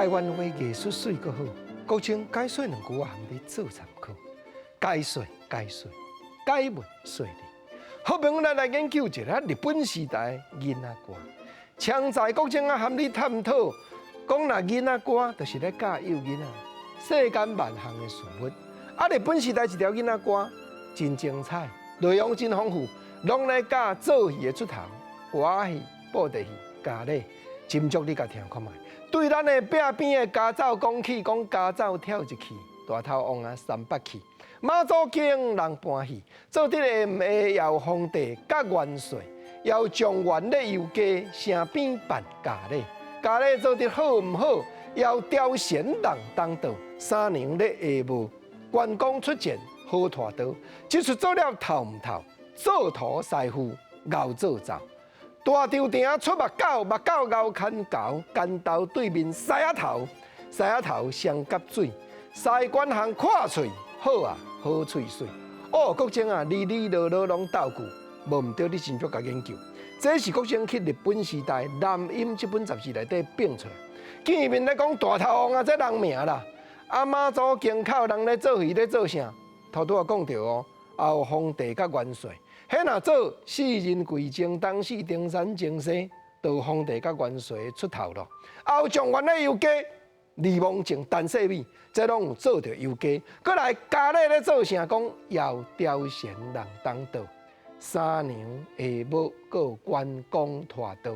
台灣話藝術媠閣好，國清解說兩句我含你做參考。解說解說，解文說理。好朋友，咱來研究一下日本時代囡仔歌。槍在國清啊，含你探討，講若囡仔歌，就是咧教幼囡仔世間萬項的事物。啊，日本時代一條囡仔歌真精彩，內容真豐富，攏咧教做戲的出頭，歌戲、布袋戲、咖喱，斟酌你共聽看覓。對咱的壁邊的家走講起，講家走跳一去，大頭王啊三百去，媽祖經人搬戲，做得會毋會搖皇帝佮元帥，搖狀元咧遊街，城邊辦嫁禮，嫁禮做得好毋好？搖貂蟬人當道，三娘咧下舞，關公出戰好拖刀，這齣做了透毋透？做徒師傅𠢕做灶。大稻埕出目狗，目狗𠢕牽猴，牽頭對面獅仔頭，獅仔頭雙夾水，西關巷闊喙，好啊好喙水。哦，國清啊，哩哩囉囉攏道具，無毋對，你真足共研究。這是國清去日本時代《南音》這本雜誌內底變出來。見面咧講大頭王啊，這人名啦。啊，媽祖宮口人咧做戲咧做啥？頭拄仔講著哦，也有皇帝佮元帥。彼若做四人跪前東四登山前西，就皇帝佮元帥出頭咯。也有狀元咧遊街，李蒙靜、陳世美，這攏有做著遊街。閣來家裡咧做啥？講搖貂蟬人當道，三娘下母閣關公拖刀。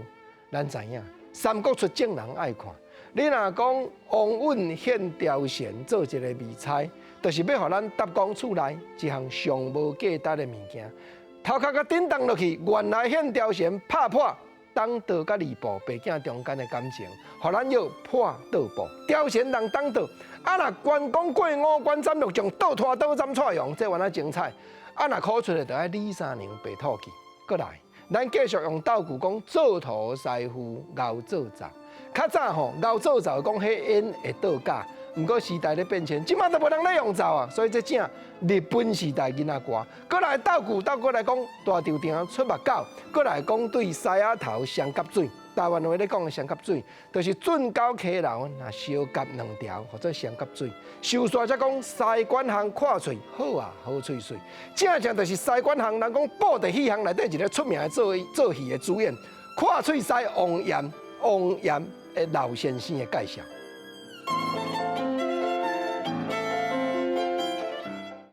咱知影，三國出眾人愛看。你若講王允獻貂蟬做一個美差，就是欲予咱答講厝內一項上無價值的物件。頭殼共震動落去，原來獻貂蟬拍破董卓佮呂布爸囝中間的感情，予咱叫破倒布。貂蟬人擋刀，啊若關公過五關斬六將，倒拖刀斬蔡邕，這原來精彩。啊若考出來，就愛李三娘白兔記。閣來，咱繼續用道具講做徒師傅𠢕做灶。較早吼𠢕做灶講彼煙會倒假，毋過時代咧變遷，這馬都無人咧用灶啊，所以這正日本時代囡仔歌。閣來道具倒過來講，大稻埕出目狗，閣來講對獅仔頭雙夾水。台灣話咧講的雙夾水，就是圳溝溪流若相夾兩條，號做雙夾水。收煞才講西關巷闊喙，好啊好喙水。正正就是西關巷，人講布袋戲行內底一个出名的做做戲的主演，闊喙師王岩，王岩的老先生的介紹。